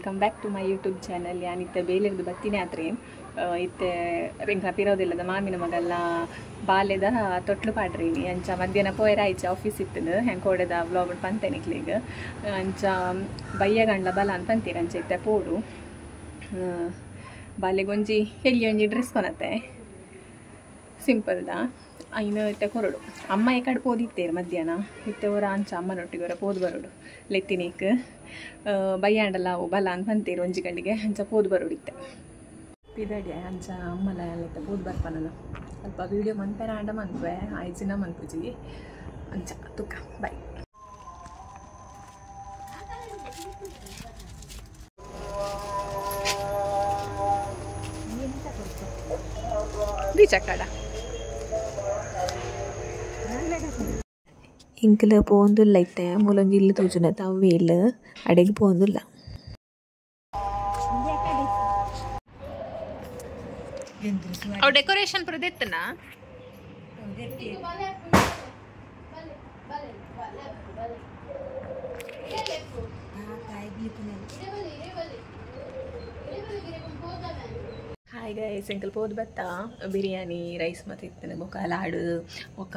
Welcome back to my YouTube channel. ಯಾನಿತ್ತೆ ಬೇಲೆರ್ದು ಬತ್ತಿನೇ ಆತ್ರಿ ಇತ್ತೆ ring a ಪಿರೋದಿಲ್ಲದ ಮಾಮಿನ ಮಗಲ್ಲ ಬಾಲೆದ ತೊಟ್ಲು ಪಾಡ್ರೀನಿ ಅಂಚ ಮಧ್ಯಾಹ್ನ ಪೋಯರ ಆಯ್ಚ ಆಫೀಸ್ ಇತ್ತದು ಹೆಂಗೆ ಕೋಡೆದ ವ್ಲಾಗ್ ಪಂತೆ ನಿಕ್ಲಿಗ್ ಅಂಚ ಬಯ್ಯ ಗಂಡ್ಲ ಬಲ ಅಂತ ಅಂತೀರ ಅಂಚ ಇತ್ತೆ ಪೋಡು ಬಾಲೆಗೊಂಜಿ ಎಲ್ಲಿ ಒಂಜಿ ಡ್ರೆಸ್ ಕೊನತ್ತೆ ಸಿಂಪಲ್ದ ಐನು ಇತ್ತೆ ಕೊರಡು ಅಮ್ಮ ಈ ಕಡೆ ಪೋದಿತ್ತೇರು ಮಧ್ಯಾಹ್ನ ಇತ್ತೆ ಅವರ ಅಂಚ ಅಮ್ಮನೊಟ್ಟಿಗೆ ಅವರ ಪೋದು ಬರೋಡು ಲೆತ್ತಿನೇಕ್ ಬಯ್ಯಾಂಡಲ್ಲ ಅವು ಬಲ ಅಂತ ಅಂತೀರು ಒಂಜಿ ಗಂಡಿಗೆ ಅಂಚ ಪೋದು ಬರೋಡು ಇತ್ತೆ ಪಿದಡಿ ಅಂಚ ಅಮ್ಮಲ ಲೆತ್ತ ಪೋದು ಬರ್ಪನಲ್ಲ ಸ್ವಲ್ಪ ವೀಡಿಯೋ ಮನ್ಪೆರ ಆಂಡ ಮನ್ಪೆ ಆಯ್ಜಿನ ಮನ್ಪುಜಿ ಅಂಚ ತುಕ್ಕ ಬೈ. ಬೀಚಕ್ಕಡ ಇಂಕ್ಲ ಪೋಂದುಲ್ಲ ಇತ್ತೆ ಮೂಲೊಂಜಿ ಇಲ್ಲು ತೋಜುನತ ಅವ್ವೇಲ್ ಅಡೆಗ್ ಪೋಂದುಲ್ಲ. ಅವು ಡೆಕೋರೇಷನ್ ಪ್ರದೆತ್ತನ ಹಾಯ್ ಗೈಸ್, ಎಂಕಲ್ ಪೋದು ಬತ್ತ ಬಿರಿಯಾನಿ ರೈಸ್ ಮತ್ತೆ ಇತ್ತನ ಬೊಕ ಲಾಡು ಬೊಕ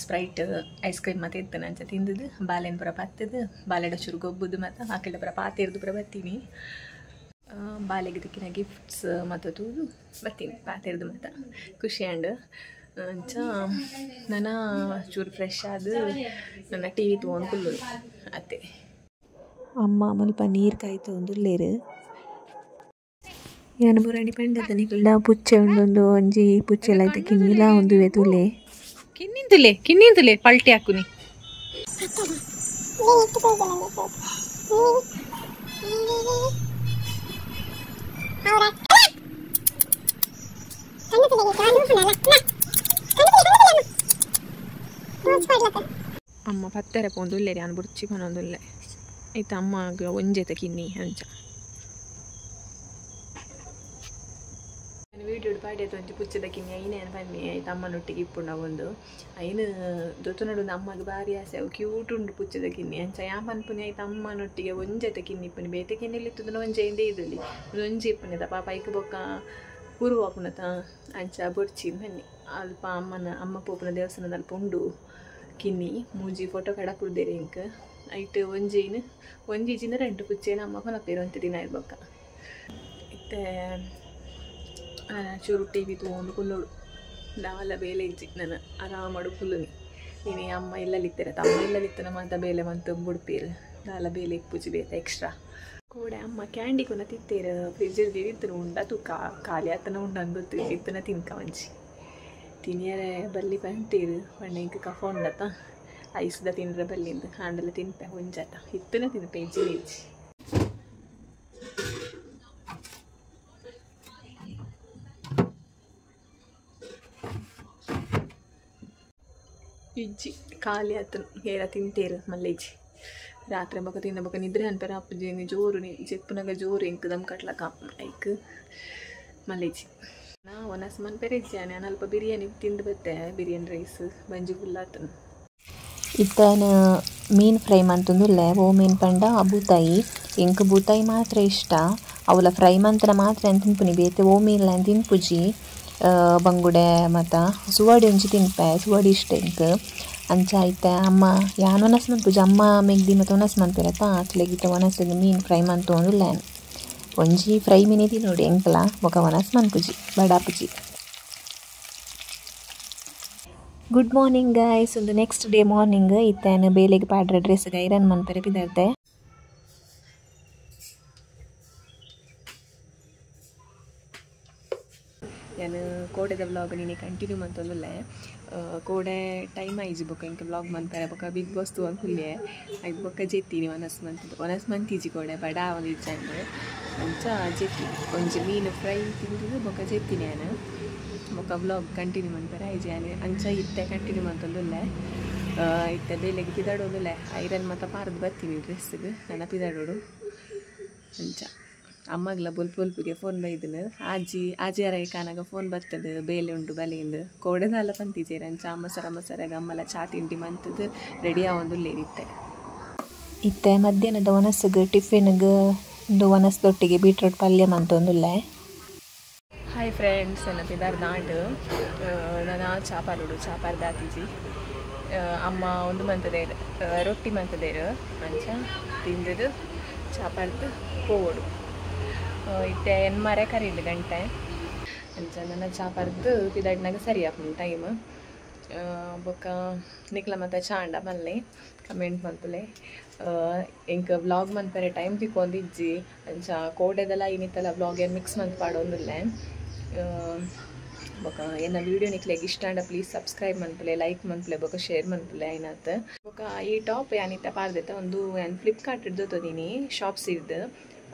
ಸ್ಪ್ರೈಟ್ ಐಸ್ ಕ್ರೀಮ್ ಮತ್ತೆ ಇತ್ತನ ಅಂಚ ತಿಂದದು ಬಾಲೆನ್ ಪುರ ಪತ್ತದು ಬಾಲೆಡ ಚೂರು ಗೊಬ್ಬುದು ಮತ್ತು ಆಕಡೆ ಪುರ ಪಾತಿರ್ದು ಪುರ ಬತ್ತೀನಿ ಬಾಲೆಗೆ ದಿಕ್ಕಿನ ಗಿಫ್ಟ್ಸ್ ಮತ್ತು ತೂದು ಬತ್ತೀನಿ ಪಾತಿರ್ದು ಮತ್ತು ಖುಷಿ ಆಂಡ್ ಅಂಚ ನನ್ನ ಚೂರು ಫ್ರೆಶ್ ಆದ ನನ್ನ ಟಿ ವಿ ತೊಗೊಂಡು ಕುಲ್ಲು ಅತ್ತೆ ಅಮ್ಮ ಮುಲ್ಪ ನೀರು ಕಾಯ್ತು ಒಂದುಲ್ಲೇರು ಯಾನ್ ಮುರಾಣಿ ಪಂಡದ ನಿಕಲ್ಡ ಪುಚ್ಚೆ ಉಂಡೊಂದು ಒಂಜಿ ಪುಚ್ಚೆ ಲೈತ ಕಿನ್ನಿಲ ಉಂದುವೆ ತುಲೆ ಕಿನ್ನಿಂದುಲೆ ಕಿನ್ನಿಂದುಲೆ ಪಲ್ಟಿ ಹಾಕುನಿ ಅಮ್ಮ ಪತ್ತೆರೆ ಪೋಂದುಲ್ಲೇರಿ ಅನ್ ಬುರ್ಚಿ ಪನೊಂದುಲ್ಲೆ ಐತ ಅಮ್ಮ ಒಂಜೆತ ಕಿನ್ನಿ ಅಂಚ ವೀಡಿಯೋ ಪಾಡ್ಯದ ಒಂಜಿ ಪುಚ್ಚದ ಕಿನ್ನಿ ಐನೇ ಬನ್ನಿ ಆಯ್ತು ಅಮ್ಮನೊಟ್ಟಿಗೆ ಇಪ್ಪುಂಡ ಒಂದು ಐನು ದೊತ್ತುನಡು ಅಮ್ಮಗೆ ಭಾರಿ ಆಸೆ ಅವು ಕ್ಯೂಟ್ ಉಂಡು ಪುಚ್ಚದ ಕಿನ್ನಿ ಅಂಚ ಯಾ ಪನ್ಪುನಿ ಆಯ್ತು ಅಮ್ಮನೊಟ್ಟಿಗೆ ಒಂಜೆತ ಕಿನ್ನಿ ಇಪ್ಪುನಿ ಬೇತೆ ಕಿನ್ನಿಲಿ ಇತ್ತುದನ ಒಂಜೆ ಇಂದೇ ಇದ್ರಲ್ಲಿ ಒಂಜಿ ಇಪ್ಪುನಿ ಪಾಪ ಐಕ್ ಬೊಕ್ಕ ಕುರು ಆಪುನತ ಅಂಚ ಬೊರ್ಚಿ ಬನ್ನಿ ಅಲ್ಪ ಅಮ್ಮನ ಅಮ್ಮ ಪೋಪುನ ದೇವಸ್ಥಾನದ ಅಲ್ಪ ಉಂಡು ಕಿನ್ನಿ ಮೂಜಿ ಫೋಟೋ ಕಡ ಕುಡ್ದೇರಿ ಇಂಕ್ ಐಟ್ ಒಂಜೇನು ಒಂಜಿ ಜಿನ ರೆಂಟು ಪುಚ್ಚೇನ ಅಮ್ಮ ಕೊನಪೇರು ಅಂತ ದಿನ ಇರ್ಬೊಕ್ಕ ಇತ್ತೆ ಚೂರು ಟಿ ವಿ ತೊಗೊಂಡು ಕುಲ್ಲೋಡು ದಾಲ ಬೇಲೆ ಇಜ್ಜಿ ನಾನು ಆರಾಮಾಡು ಕುಲ್ಲುನಿ ಇನಿ ಅಮ್ಮ ಇಲ್ಲಲಿತ್ತಾರೆ ತಮ್ಮ ಇಲ್ಲಲಿತ್ತನ ಮಾತ ಬೇಲೆ ಮಂತು ಬುಡ್ಪೀರು ದಾಲ ಬೇಲೆ ಇಪ್ಪುಜಿ ಬೇತೆ ಎಕ್ಸ್ಟ್ರಾ ಕೋಡೆ ಅಮ್ಮ ಕ್ಯಾಂಡಿ ಕೊನ ತಿತ್ತೇರು ಫ್ರಿಜ್ ಇತ್ತನ ಉಂಡ ತು ಖಾಲಿ ಆತನ ಉಂಡ ಗೊತ್ತು ಇತ್ತನ ತಿನ್ಕ ಒಂಜಿ ತಿನಿಯರೆ ಬಲ್ಲಿ ಬಂತೀರು ಬಣ್ಣ ಇಂಕ ಕಫ ಉಂಡತ ಐಸ್ದ ತಿನ್ರೆ ಬಲ್ಲಿಂದು ಹಾಂಡಲ ತಿನ್ಪೆ ಒಂಜಾತ ಇತ್ತನ ತಿನ್ಪೆ ಇಜ್ಜಿ ಇಜ್ಜಿ ಇಜ್ಜಿ ಖಾಲಿ ಆತನು ಏರ ತಿಂತೇರು ಮಲ್ಲೇಜಿ ರಾತ್ರಿ ಬೊಕ ತಿನ್ನ ಬೊಕ ನಿದ್ರೆ ಅನ್ಪೆರ ಅಪ್ಪುಜಿ ಜೋರು ಜೆಪ್ಪುನಗ ಜೋರು ಇಂಕ್ ದಮ್ ಕಟ್ಲಕ ಐಕ್ ಮಲ್ಲೇಜಿ ನಾ ಒನಸ್ ಮನ್ಪೆರೆ ಇಜ್ಜಿ ನಾನು ಅಲ್ಪ ಬಿರಿಯಾನಿ ತಿಂದು ಬತ್ತೆ ಬಿರಿಯಾನಿ ರೈಸ್ ಬಂಜಿ ಫುಲ್ ಆತನು. ಇತ್ತನ ಮೀನು ಫ್ರೈ ಮಂತೊಂದುಲ್ಲೆ ಓ ಮೀನು ಪಂಡ ಬೂತಾಯಿ ಎಂಕ್ ಬೂತಾಯಿ ಮಾತ್ರ ಇಷ್ಟ ಅವಲ ಫ್ರೈ ಮಂತನ ಮಾತ್ರ ಅಂತ ತಿನ್ಪುನಿ ಬೇತೆ ಓ ಮೀನ್ಲ ತಿನ್ಪುಜಿ ಬಂಗುಡೆ ಮತ್ತು ಸುವಾಡಿ ಒಂಜಿ ತಿನ್ಪೆ ಸುವಾಡಿ ಇಷ್ಟ ಎಂಕ್ ಅಂಚ ಐತೆ ಅಮ್ಮ ಯಾನ್ ಒನಸ್ ಮನ್ಪುಜಿ ಅಮ್ಮ ಮೆಗ್ದಿ ಮತ್ತು ಒನಸ್ ಮನ್ಪೆರತ ಅಕ್ಲೆಗಿತ್ತ ಒನಸ್ಗ್ ಮೀನು ಫ್ರೈ ಮಂತೊಂದುಲ್ಲೆ ಒಂಜಿ ಫ್ರೈ ಮೀನೇ ತಿನ್ನೋಡು ಎಂಕ್ಲ ಬೊಕ ಒನಸ್ ಮನ್ಪುಜಿ ಬಡಾಪುಜಿ. ಗುಡ್ ಮಾರ್ನಿಂಗ್ ಗಾಯ್ಸ್, ಒಂದು ನೆಕ್ಸ್ಟ್ ಡೇ ಮಾರ್ನಿಂಗ್ ಇತ್ತೇನು ಬೇಲೆಗೆ ಪಾಡ್ರೆ ಡ್ರೆಸ್ಗೆ ಐರನ್ ಮನ್ಪೆರೆ ಪಿದರ್ತೆ. ನಾನು ಕೋಡೆದ ವ್ಲಾಗ್ ನೀನೆ ಕಂಟಿನ್ಯೂ ಮಂತೊಂದುಲ್ಲೆ ಕೋಡೆ ಟೈಮ್ ಆಯ್ಜಿ ಬೊಕ ಇಂಕ ವ್ಲಾಗ್ ಮನ್ಪೆರೆ ಬೊಕ ಬಿಗ್ ಬಾಸ್ ತೂವೊಂದು ಕುಲ್ಲೆ ಐದು ಬೊಕ್ಕ ಜೆತ್ತೀನಿ ಒನಸ್ ಮಂತದ್ದು ಒನಸ್ ಮಂತಿಜಿ ಕೋಡೆ ಬಡ ಒಂದು ಇಜ್ಜಂಡು ಅಂಚ ಜೆತ್ತೀನಿ ಒಂಜಿ ಮೀನು ಫ್ರೈ ತಿಂದಿದ್ದು ಬೊಕ ಜೆತ್ತೀನಿ ನಾನು ಬೊಕ ವ್ಲಾಗ್ ಕಂಟಿನ್ಯೂ ಮನ್ಪೆರೆ ಆಯ್ಜಿ ನಾನು ಅಂಚ ಇತ್ತೆ ಕಂಟಿನ್ಯೂ ಮಂತೊಂದುಲ್ಲೆ ಇತ್ತೆ ಬೇಲೆಗೆ ಪಿದಾಡೋದುಲ್ಲೆ ಐರನ್ ಮತ್ತು ಪಾರ್ದು ಬತ್ತೀನಿ ಡ್ರೆಸ್ಸಿಗೆ ನನ್ನ ಪಿದಾಡೋಡು ಅಂಚ ಅಮ್ಮಗ್ಲ ಬೊಲ್ಪು ಬೊಲ್ಪುಗೆ ಫೋನ್ ಬೈದನು ಆಜಿ ಆಜಿ ಅರೈ ಕಾನಾಗ ಫೋನ್ ಬರ್ತದೆ ಬೇಲೆ ಉಂಟು ಬಲೆಯಿಂದ ಕೋಡೆದಲ್ಲ ಪಂತಿಜೇರ ಅಂಚ ಅಮ್ಮ ಸರ ಅಮ್ಮ ಸರಾಗ ಅಮ್ಮಲ ಚಾ ತಿಂಡಿ ಮಂತದ್ದು ರೆಡಿ ಆವೊಂದು ಲೇರಿತ್ತೆ. ಇತ್ತೆ ಮಧ್ಯಾಹ್ನದ ಒನಸ್ಗ್ ಟಿಫಿನ್ಗ್ ಉಂದು ವನಸ್ದೊಟ್ಟಿಗೆ ಬೀಟ್ರೂಟ್ ಪಲ್ಯ ಮಂತೊಂದುಲ್ಲೆ. ಹಾಯ್ ಫ್ರೆಂಡ್ಸ್, ನನ್ನ ಪಿದಾರ್ ದಾಂಡ್ ನಾನು ಚಾಪಾರುಡು ಚಾಪಾರ್ ದಾತಿಜಿ. ಅಮ್ಮ ಒಂದು ಮಂತದೇರು ರೊಟ್ಟಿ ಮಂತದೇರು ಅಂಚ ತಿಂದದು ಚಾಪಾರ್ದು ಪೋವೋಡು. ಇತ್ತೆ ಎನ್ಮರೆ ಕರೀಂಡು ಗಂಟೆ ಅಂಚ ನನ್ನ ಚಾಪಾರ್ದು ಪಿದಾಡ್ನಾಗ ಸರಿ ಆಪುಂಡು ಟೈಮ್. ಬೊಕ್ಕ ನಿಕ್ಲ ಮತ್ತು ಚಾಂಡ ಮಲ್ಲೆ ಕಮೆಂಟ್ ಮಲ್ಪುಲೆ. ಎಂಕ್ ವ್ಲಾಗ್ ಮನ್ಪೆರೆ ಟೈಮ್ ತಿಕ್ಕೊಂದಿಜ್ಜಿ ಅಂಚ ಕೋಡೆದೆಲ್ಲ ಇನ್ನಿತ್ತಲ್ಲ ವ್ಲಾಗ್ ಏನು ಮಿಕ್ಸ್ ಮಂತ್ ಪಾಡೊಂದುಲ್ಲೆ. ಬೊಕ್ಕ ಎನ್ನ ವೀಡಿಯೋ ನಿಕ್ಲೆಗ್ ಇಷ್ಟ ಆಂಡ ಪ್ಲೀಸ್ ಸಬ್ಸ್ಕ್ರೈಬ್ ಮನ್ಪುಲೆ, ಲೈಕ್ ಮನ್ಪುಲೆ, ಬೊಕ್ಕ ಶೇರ್ ಮನ್ಪುಲೆ ಐನಾತ್. ಬೊಕ್ಕ ಈ ಟಾಪ್ ಯಾನಿತ್ತ ಪಾಡ್ದೆತ್ತ ಒಂದು ಯಾನ್ ಫ್ಲಿಪ್ಕಾರ್ಟ್ ಹಿಡ್ದು ತೊದೀನಿ ಶಾಪ್ಸ್ ಇದ್ದು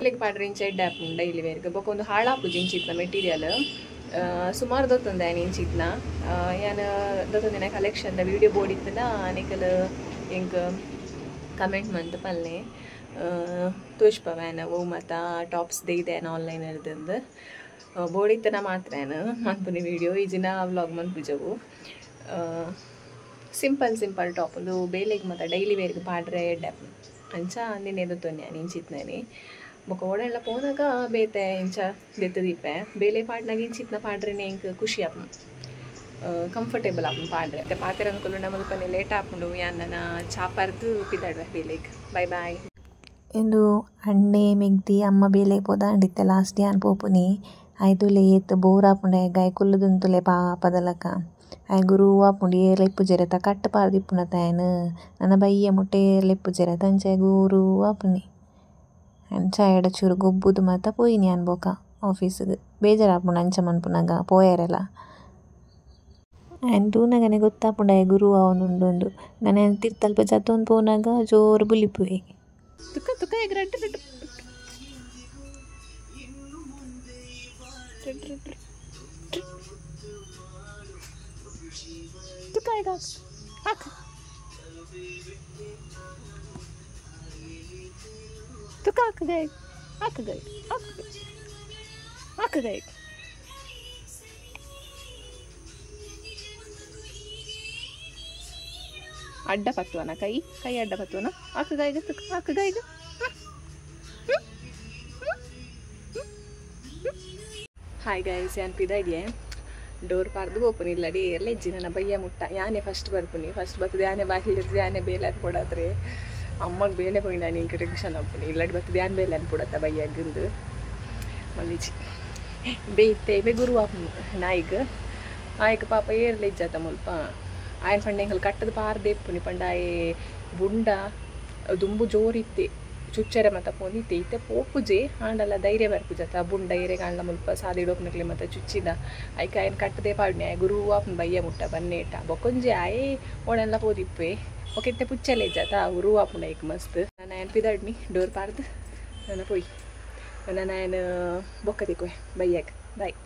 ಲೈಕ್ ಪಾಡ್ರೆ ಇಂಚ ಎಡ್ಡೆ ಆಪುಂಡು ಡೈಲಿ ವೇರ್ಗ್. ಬೊಕ್ಕ ಒಂದು ಹಾಳಾಪುಜಿ ಇಂಚಿತ್ನ ಮೆಟೀರಿಯಲ್ ಸುಮಾರು ದೊತ್ತೊಂದೆ ಯಾನ್ ಇಂಚಿತ್ನ ಯಾನ್ ದೊತ್ತೊಂದಿನ ಕಲೆಕ್ಷನ್ ವೀಡಿಯೋ ಬೋರ್ಡ್ ಇತ್ತನ ನಿಕಲ್ ಎಂಕ್ ಕಮೆಂಟ್ ಮಂತ್ ಪಲ್ಲೆ ತೋಜ್ಪವ ಯಾನ್ ಓ ಮತ ಟಾಪ್ಸ್ ದೇಯ್ದೆ ಯಾನ್ ಆನ್ಲೈನ್ ಇರ್ದಂದು ಬೋಡಿತ್ತನ ಮಾತ್ರ ಏನು ಮನ್ಪುನಿ ವೀಡಿಯೋ ಈಜಿನ ವ್ಲಾಗ್ ಮನ್ಪುಜವು. ಸಿಂಪಲ್ ಸಿಂಪಲ್ ಟಾಪ್ ಒಂದು ಬೇಲೆಗ್ ಮತ್ತು ಡೈಲಿ ವೇರ್ಗ್ ಪಾಡ್ರೆ ಎಡ್ಡೆ ಅಂಚ ನಿನ್ನೆ ದೊತ್ತೊನ್ನೆ ಯಾನ್ ಇಂಚಿತ್ನೇನೆ. ಬೊಕ್ಕ ಓಡೆಲ್ಲ ಪೋನಾಗ ಬೇತೆ ಇಂಚ ದೆತ್ತದೀಪೆ ಬೇಲೆ ಪಾಡ್ನಾಗ ಇಂಚಿತ್ನ ಪಾಡ್ರೆನೆ ಎಂಕ್ ಖುಷಿ ಆಪುಂಡು, ಕಂಫರ್ಟೇಬಲ್ ಆಪುಂಡು ಪಾಡ್ರೆ. ಮತ್ತೆ ಪಾತೆರ ಅನ್ಕೊಲುಂಡ ಮಲ್ಪನೆ ಲೇಟ್ ಆಪುಂಡು. ಯಾನ್ ನನ್ನ ಚಾಪಾರ್ದು ಪಿದಾಡ್ವೆ ಬೇಲೆಗ್. Bye bye. ಇಂದು ಅಣ್ಣೆ ಮೆಗ್ದಿ ಅಮ್ಮ ಬೇಲೆಗ್ ಪೋದಾಂಡಿತ್ತೆ ಲಾಸ್ಟ್ ಯಾನ್ ಪೋಪುನಿ. ಐದುಲೆ ಏತ್ ಬೋರ್ ಆಪುಂಡು ಗಾಯ ಕುಲ್ಲುದುಂತುಲೆ ಪಾಪದಲಕ ಆಯ್ ಗುರು ಆಪುಂಡು ಏರ್ಲ ಇಪ್ಪುಜೆರ್ ತ ಕಟ್ಟ್ ಪಾಡ್ದಿಪ್ಪುನತ ಆಯನ್ ನನ ಬಯ್ಯ ಮುಟ್ಟ ಏರ್ಲ ಇಪ್ಪುಜೆರ್ ಅಂಚ ಗುರು ಆಪುನಿ. ಅಂಚ ಆಯಡ ಚೂರು ಗೊಬ್ಬುದು ಮಾತ ಪೋಯಿನಿ ಯಾನ್ ಬೊಕ ಆಫೀಸ್ಗ್ ಬೇಜಾರಾಪುಂಡು ಅಂಚ ಮನ್ಪುನಗ ಪೋಯರೆಲ. ಆಯನ್ ತೂನಗನೆ ಗೊತ್ತಾಪುಂಡು ಆಯ್ ಗುರು ಆವೊಂದುಂಡು. ನನ ತಿರ್ತಲ್ಪ ಜತ್ತೊಂದು ಪೋನಾಗ ಜೋರು ಬುಲಿಪುವೆ. ತುಕ್ಕ ತುಕ್ಕ ರೆಡ್ ರೆಡ್ ರೆಡ್ ತುಕ್ಕ ಈಗ ಹಾಕು ತುಕ್ಕ ಹಾಕು ಗೈ ಹಾಕು ಗೈ ಹಾಕು ಹಾಕು ಗೈ. ಅಡ್ಡ ಪತ್ತುವನ ಕೈ ಕೈ ಅಡ್ಡ ಪತ್ತುವನ ಹಾಕು ಗಾಯ್ಗ ತುಕ್ಕ ಹಾಕು ಗಾಯ್ಗ. ಹಾಯ್ ಗೈಸ್, ಯಾನ್ ಪಿದಾಡಿಯೆ ಡೋರ್ ಪಾರ್ದು ಓಪನ್ ಇಲ್ಲಡಿ ಎರ್ಲೆಜ್ಜಿ ನನ್ನ ಬಯ್ಯ ಮುಟ್ಟ ಯಾನೆ ಫಸ್ಟ್ ಬರ್ಪುನಿ. ಫಸ್ಟ್ ಬರ್ತದೆ ಯಾನೆ ಬಾಗಿಲಿರ್ತದೆ ಯಾನೆ ಬೇಲೆ ಅನ್ಕೊಡತ್ರೆ ಅಮ್ಮಗೆ ಬೇಲೆ ಪೋಯಿ ನಾನು ಇಂಕ ಟೆನ್ಷನ್ ಆಪುನಿ. ಇಲ್ಲಡಿ ಬರ್ತದೆ ಯಾನ್ ಬೇಲೆ ಅನ್ಕೊಡತ್ತ ಬಯ್ಯಾಗಂದು ಮಲ್ಲಿಜಿ ಬೇಯ್ತೆ ಬೇ ಗುರು ಆಪುನಿ ನಾಯಿಗ್ ಆಯ್ಕ ಪಾಪ ಏರ್ಲೆಜ್ಜಾತ ಮುಲ್ಪ ಆಯನ್ ಪಂಡ ಎಂಕಲ್ ಕಟ್ಟದ ಪಾರ್ದೆ ಇಪ್ಪುನಿ ಪಂಡ ಆಯೆ ಬುಂಡ ದುಂಬು ಜೋರಿತ್ತೆ ಚುಚ್ಚರೆ ಮತ್ತ ಪೋಂದಿತ್ತೆ ಇತ್ತೆ ಪೋಪುಜೆ ಆಂಡಲ ಧೈರ್ಯ ಬರ್ಪುಜತ ಬುಂಡ ಏರೆ ಕಾಂಡ್ಲ ಮುಲ್ಪ ಸಾದಿಡೋಪ್ನಕ್ಲೆ ಮತ್ತ ಚುಚ್ಚಿದ ಐಕ ಆಯನ್ ಕಟ್ಟದೆ ಪಾಡ್ನೆ ಆಯ್ ಗುರು ಆಪುನ್ ಬಯ್ಯ ಮುಟ್ಟ ಬನ್ನೇಟ ಬೊಕೊಂಜೆ ಆಯೆ ಓಡೆಲ್ಲ ಪೋದಿಪ್ಪೆ ಒಕೆತ್ತೆ ಪುಚ್ಚಲೆ ಇಜ್ಜಾತ ಗುರು ಆಪುಂಡು ಐಕ್ ಮಸ್ತ್. ನಾನು ಆಯನ್ ಪಿದಾಡ್ನಿ ಡೋರ್ ಪಾರ್ದು ನನ್ನ ಪೋಯಿ ನಾನು ಆಯನ್ ಬೊಕ್ಕ ತಿಕ್ಕುವೆ ಬಯ್ಯಾಗ. ಬಾಯ್.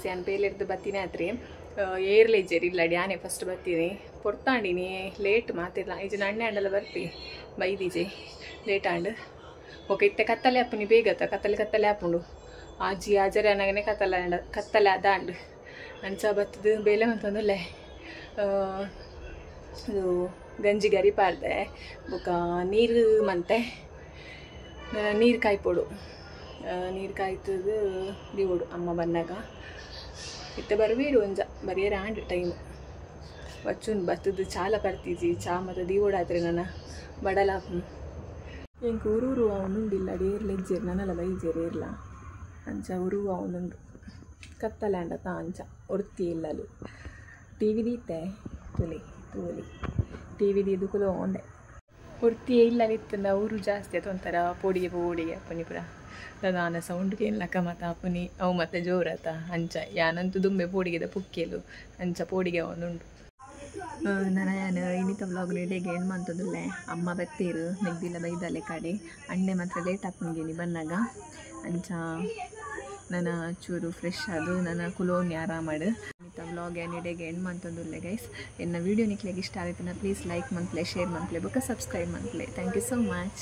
ಯಾನ್ ಬೇಲೆರ್ದು ಬತ್ತೀನಿ ಆತ್ರಿ ಏರ್ಲೆಜ್ಜೆರ್ ಇಲ್ಲಡಿ ಯಾನೆ ಫಸ್ಟ್ ಬತ್ತೀನಿ ಪೊರ್ತಾಂಡಿನಿ ಲೇಟ್ ಮಾತಿಲ್ಲ ಈಜೆ ಅಣ್ಣೆ ಅಂಡಲ ಬರ್ಪಿ ಬೈದೀಜೆ ಲೇಟ್ ಆಂಡ್ ಓಕೆ. ಇತ್ತೆ ಕತ್ತಲೆ ಆಪುನಿ ಬೇಗತ್ತ ಕತ್ತಲೆ ಕತ್ತಲೆ ಆಪುಂಡು ಆಜಿ ಆಜರೆ ಅನಗನೆ ಕತ್ತಲೆ ಅಂಡ ಕತ್ತಲೆ ಅದಾಂಡ್ ಅಂಚ ಬತ್ತದು ಬೇಲೆ ಮಂತೊಂದುಲ್ಲೆ. ಇದು ಗಂಜಿ ಗರಿ ಪಾಡ್ದೆ ಬೊಕ್ಕ ನೀರು ಮಂತೆ ನೀರು ಕಾಯ್ಪೊಡು ನೀರು ಕಾಯ್ತದು ದಿವೋಡು ಅಮ್ಮ ಬನ್ನಾಗ. ಇತ್ತೆ ಬರುವೀರು ಒಂಜ ಬರಿಯರ ಆಂಡ್ ಟೈಮ್ ಬಚ್ಚುನ್ ಬತ್ತದು ಚಾಲ ಬರ್ತೀಜಿ ಚಾ ಮತ್ತು ದೀವೋಡಾತ್ರೆ ನನ್ನ ಬಡಲ ಎಂಕ್ ಉರೂರು ಅವನುಂಡಿಲ್ಲ ಏರ್ಲೆಜ್ಜೆರ್ ನನ್ನಲ ಬೈಜೆರ್ ಏರ್ಲ ಅಂಚ ಉರು ಅವನುಂಡು ಕತ್ತಲಾಂಡತ ಅಂಚ ಒರ್ತಿ ಇಲ್ಲಲು ಟಿ ವಿ ದೀತೆ ತುಲಿ ತೂಲಿ ಟಿ ವಿ ದೀದು ಒಂದೆ ಒರ್ತಿ ಇಲ್ಲಲಿತ್ತಂದ ಊರು ಜಾಸ್ತಿ ಆಯ್ತು ಒಂಥರ ಪೋಡಿಗೆ ಪೋಡಿಗೆ ಅಪ್ಪನಿ ಪುರ ದಾನ ಸೌಂಡ್ಗೆ ಏನ್ಲಕ್ಕ ಮತ್ತು ಅಪ್ಪನಿ ಅವು ಮತ್ತೆ ಜೋರತ ಅಂಚ ಯಾನಂತೂ ದುಂಬೆ ಪೋಡಿಗೆದ ಪುಕ್ಕೆಲು ಅಂಚ ಪೋಡಿಗೆ ಅವನುಂಡು. ನಾನು ಯಾನು ಇನ್ನಿತ ವ್ಲಾಗ್ ರೆಡಿಯಾಗಿ ಏನು ಮಂತೊಂದುಲ್ಲೆ ಅಮ್ಮ ಬತ್ತೀರು ಮೆಗ್ದಿಲ್ಲ ಬೈದಲೆ ಕಡೆ ಅಣ್ಣೆ ಮಾತ್ರ ಲೇಟ್ ಆಪುಂಗೇನಿ ಬನ್ನಾಗ ಅಂಚ ನನ್ನ ಚೂರು ಫ್ರೆಶ್ ಅದು ನನ್ನ ಕುಲೋನ್ ಆರಾಮಾಡು. ಇನ್ನಿತ ವ್ಲಾಗ್ ಏನು ಇಡೆಗೆ ಎಂಡ್ ಮಂತೊಂದುಲ್ಲೆ ಗೈಸ್. ಎನ್ನ ವೀಡಿಯೋ ನಿಕ್ಲೆಗ್ ಇಷ್ಟ ಆಗುತ್ತೆ ಪ್ಲೀಸ್ ಲೈಕ್ ಮನ್ಪ್ಲೆ, ಶೇರ್ ಮನ್ಪ್ಲೆ, ಬೊಕ್ಕ subscribe ಮನ್ಪ್ಲೆ. Thank you so much.